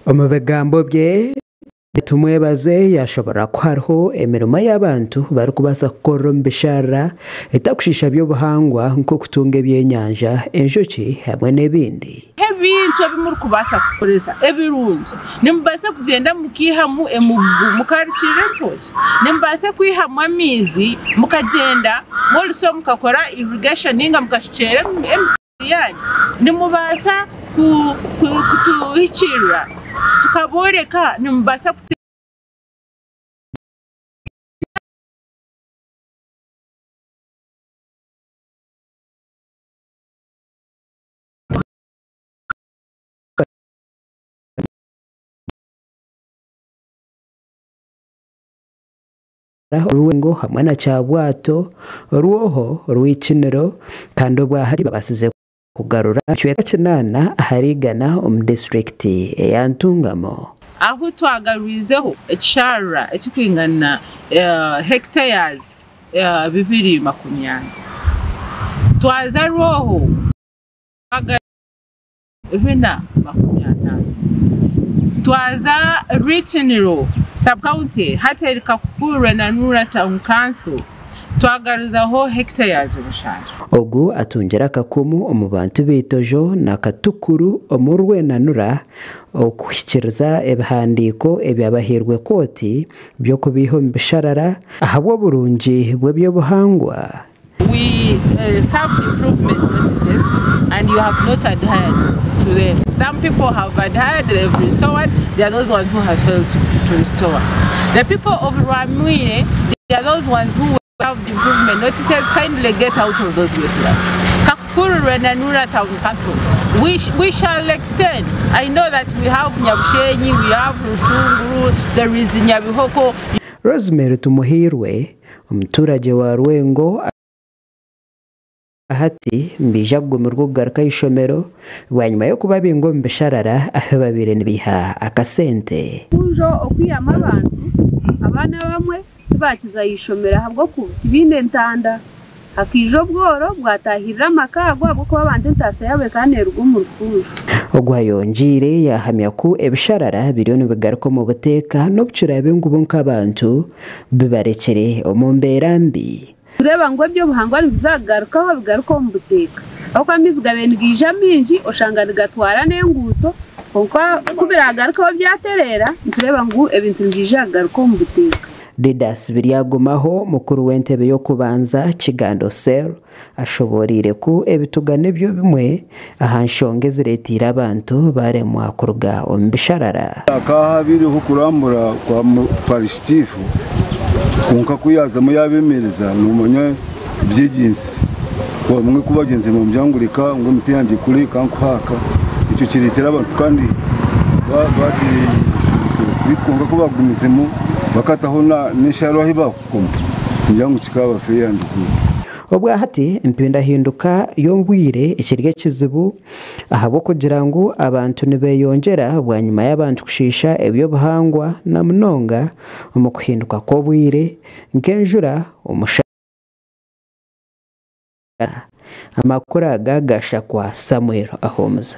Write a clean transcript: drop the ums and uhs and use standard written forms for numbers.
Omu bigambo bye, Tumwebaze yaashoborora ku hariho emirimo ei abantu barikubaasa kukorera omu bisharara etakushiisha by'obuhangwa nk'okutunga ebyenyanja, enjoki hamwe n'ebindi. Ebintu ebi murikubaasa kukoresa ebirungi, nimubaasa kugyenda mukaihamu emigugu mukarukirira entookye, nimubaasa kwihamu amaizi mukagyenda also mukakora irrigation ninga mukashukyera emisiri yaanyu. Nimubaasa kutuhikiirira tukabooreka, nimubaasa Orwengo hamwe na Kyabwato, Orwoho, Orwikiniro kandi obwahati babaasize kugarura ekicweka kinaana ahari igana omu disiturikiti eya Ntungamo. Ahu twagarwizeho ekisharara ekirikwingana hectares 240. Twaza Rwoho twagarura 450. Twaza Rwikiniro sub-county hati eri Kakukurwe na Nura Town Council twagaruzaho hectares 7. Ogu atungire akakumu omu bantu b'eitojo na Katukuru omu Rwenanura okuhikiriza ebihandiiko ebyabahairwe kooti by'okubiiha omu bisharara ahabw'oburungi bw'eby'obuhangwa. We served improvement notices and you have not adhered to them. Some people have adhered, they've restored, there are those ones who have failed to restore. The people of Rwamwire, they are those ones who served improvement notices, kindly get out of those wetlands. Kakukuru Rwenanura Town Council, we shall extend. I know that we have Nyabushenyi, we have Rutunguru, there is Nyabihoko. Rosemary Tumuhiirwe, omuturage wa Rwengo hati nibaija kugumirwa okugaruka aha ishomero bwanyima y'okubabinga omu bisharara ahu babaire nibaiha akasente. Orufunjo okwihamu abantu, abaana abamwe tibakiza aha ishomero ahabw'okuba tibaine ntanda. Hakaija obworo bwataahirira amaka ago ahabw'okuba abantu entaasa yaabo ekaba neeruga omu rufunjo. Ogu ayongiire yaahamya ku ebisharara biriyo nibigaruka omu buteeka n'obu kiraabe ngu bo nk'abantu bibarekire omu mbeera mbi. Kureeba ngu eby'obuhangwa nibiza kugarukaho bigaruke omu buteeka. Ahabw'okuba amaizi gabaire nigaija maingi oshanga nigatwara n'enguuto kwonka ku biragarukeho byatereera nitureeba ngu ebintu nibiija kugaruka omu buteeka. Didas Biryagumaho, mukuru w'entebe y'okubanza Kigando Cell, ashoboreire ku ebituga nibyo bimwe aha nshonga ezireeteire abantu baremwa kuruga omu bisharara. Hakaba habaireho okurambura kwa parish chief kwonka ku yaazamu yaabemereza noomanya eby'egi nsi. Bamwe ku bagyenzire nibamugira ngu reka ngu emiti yangye ekure kankuhaaka. Ekyo kireetera abantu kandi beitu kwonka ku baagumizemu bakataho n'ensharo ahu baakukoma ningira ngu kikaaba fair and good. Obwahati empindahinduka y'obwire ekiri ekizibu ahabw'okugira ngu abantu nibeyongyera bwanyima y'abantu kushiisha eby'obuhangwa na munonga omu kuhinduka kw'obwire nk'enjura, omushana. Amakuru aga gashakwa Samuel Ahumuza.